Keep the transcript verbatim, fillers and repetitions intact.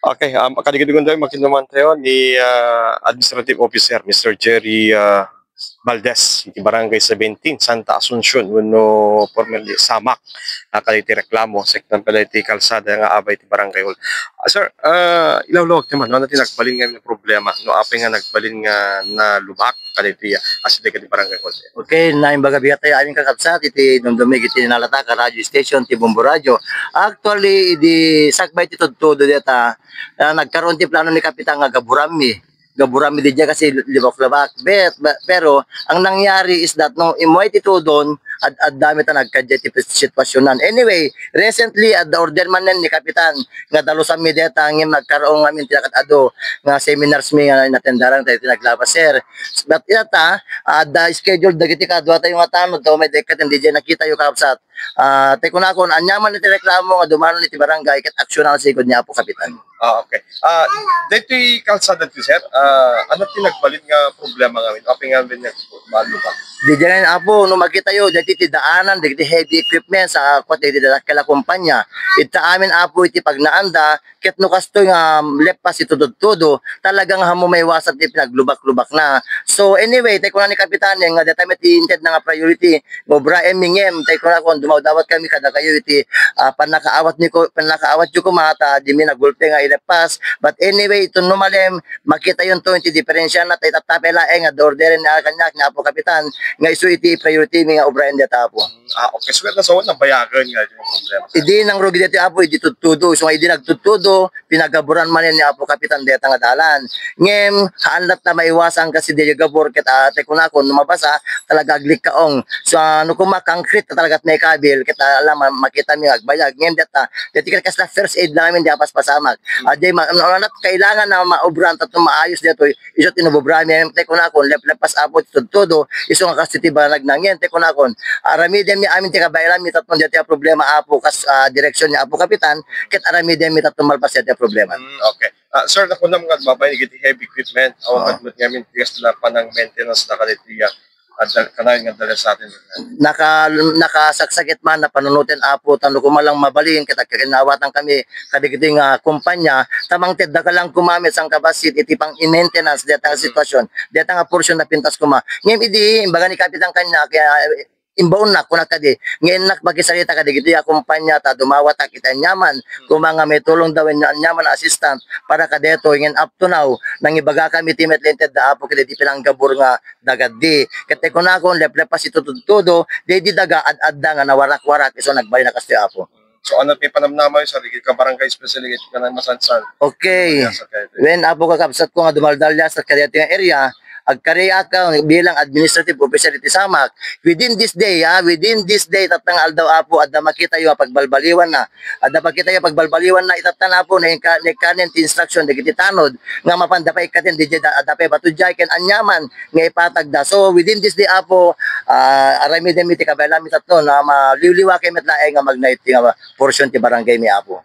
Okay, um, kadagiti gundaway, makinumantayo ni, ah, Administrative Officer, Mister Jerry, ah, Valdez, iti Barangay seventeen, Santa Asuncion, wenno formerly Samak, ah, kadagiti reklamo, sektan pala iti kalsada nga abay iti Barangay Hall. Ah, sir, ah, ilawlawag ti man, no, ano ti nagbalin nga problema, no, apay nga nagbalin nga nalubak, kadagiti, ah, asideg iti Barangay Hall. Okay, naimbaga bigat tayo, aling kakabsat, iti dumdumig iti nalata ka radio station, ti Bombo Radio. Actually, idi sakbay ti tudtudo deta, ah, nagkaroon ti plano ni Kapitan nga gaburanmi. Gaburanmi di dya kasi libak-libak. But, but, pero, ang nangyari is that, no, imuay ti tudon, ad-, addami ta nagkadya ti sitwasyonan. Anyway, recently, adda order manen ni Kapitan, nga dalusanmi deta, ngem nagkaroon ngamin ti nakatado, nga seminars mi nga inatendaran tayo ti naglabas, sir. But ita, adda schedule dagiti kadua tayo nga tanod, to may dekkat, hindi dyan nakita yung kapsat. Ah, ti kunakon, aniaman iti reklamo nga dumano iti barangay, ket aksyonan sigud ni Apo Kapitan. Ah, okay. Ah, daytoy kalsada ti, sir, ah, ano ti nagbalin nga problema ngamin? Apay ngamin nagbalin ba? Di dyan, Apo, no makita yo, daytoy ti daanan, dagiti heavy equipment sa kuat, dagiti dakkel a kumpanya. Ita amin, Apo, iti pagnaanda, ket no kastoy nga leppas iti tudtudo, talagang hammo maiwasan ti pinaglubak-lubak na. So, anyway, tay kuna ni Kapitan, nga dayta met inted na nga priority, nga obraenmi ngem, tay kuna kon dumawdawat kami kadakayo iti, ah, pannakaawat ni ko, pannakaawat yo koma ta dimi nagulpe nga ileppas. But anyway, ito no malem, makita yun to, iti diferensya na, tay tattapay laeng nga order ni kaniak ni Apo Kapitan, nga isu iti priority mi nga obraen dayta, Apo. Ah, okay. So, ket nasawan, nabayagan nga yung problema. Idi nangrugi dayta, Apo, idi tudtudo. So, idi nagtudtudo, pinagaburan manen ni Apo Kapitan dayta nga dalan. Ngem, haan latta maiwasan kasi di gabur ket, ah, tay kunakon, no mabasa, talaga aglikkaong. So, ah, no kuma concrete na talaga naikabil, ket, ah, alam, ma-, makita mi nga agbayag. Ngem, dayta, dayta ket kasla first aid lang amin, di apaspasamak. Ah, di ma-, ano, ano, kailangan na maobran, tatno maayos daytoy, isu ti nabubrami, tay kunakon, lep-, leppas, Apo, ti tudtudo, isu nga kas ti banag na ngem, tay kunakon, aramiden mi amin ti kabaelan mi tatno dayta a problema, Apo, kas, ah, direksyon ni Apo Kapitan, ket aramiden mi tatno malpas dayta a problema. Mm, okay. Ah, sir, nakunam nga babaen iti heavy equipment, awan met ngamin ti kasla panang maintenance na kadaytoy, ah, Adda-, kanayon nga adda sa atin. Naka-, nakasagsakit man, napanunoten, Apo, ta no kuma lang mabalin, ket agkakinaawatan kami kadagiti nga kumpanya, ta mangted dakkel lang kuma met sangkabassit iti pang-maintenance dayta nga sitwasyon, dayta nga portion na pintas kuma. Ngem idi, imbaga ni Kapitan kaniak, kaya, eh, imbaonna, kunak kadi, nga innak makisarita kadagiti a kumpanya, ta dumawatak iti aniaman, kuma nga maitulong da wenno aniaman a assistant para kadaytoy, ngem up to now, nangibaga kami ti met lintedda, Apo, kadagiti pinanggabur nga daga di. Ket ti kunakon, leplepas iti tudtudo, daydi daga ad-adda nga nawarak-warak, isu nagbalin a kastoy, Apo. So, ano ti panamnama, sir, iti kabarangay, especially iti kanang Masansan? Okay. Yes, okay. Wen, Apo, kakabsat ko nga dumaldalias ket kadaytoy nga area, agkariak bilang administrative officer iti Samak. Within this day, ah, within this day, tatta nga aldaw, Apo, adda makita yo nga pagbalbaliwan na. Adda makita yo pagbalbaliwan na, itatta, Apo, na inka-, na inkanen ti instruction dagiti tanod nga mapanda pay ikkaten di da, adda pay bato diay ken aniaman nga ipatagda. So, within this day, Apo, ah, aramiden mi ti kabaelan mi tatno na maliwliwa kay met laeng nga magna iti nga portion ti barangay mi, Apo.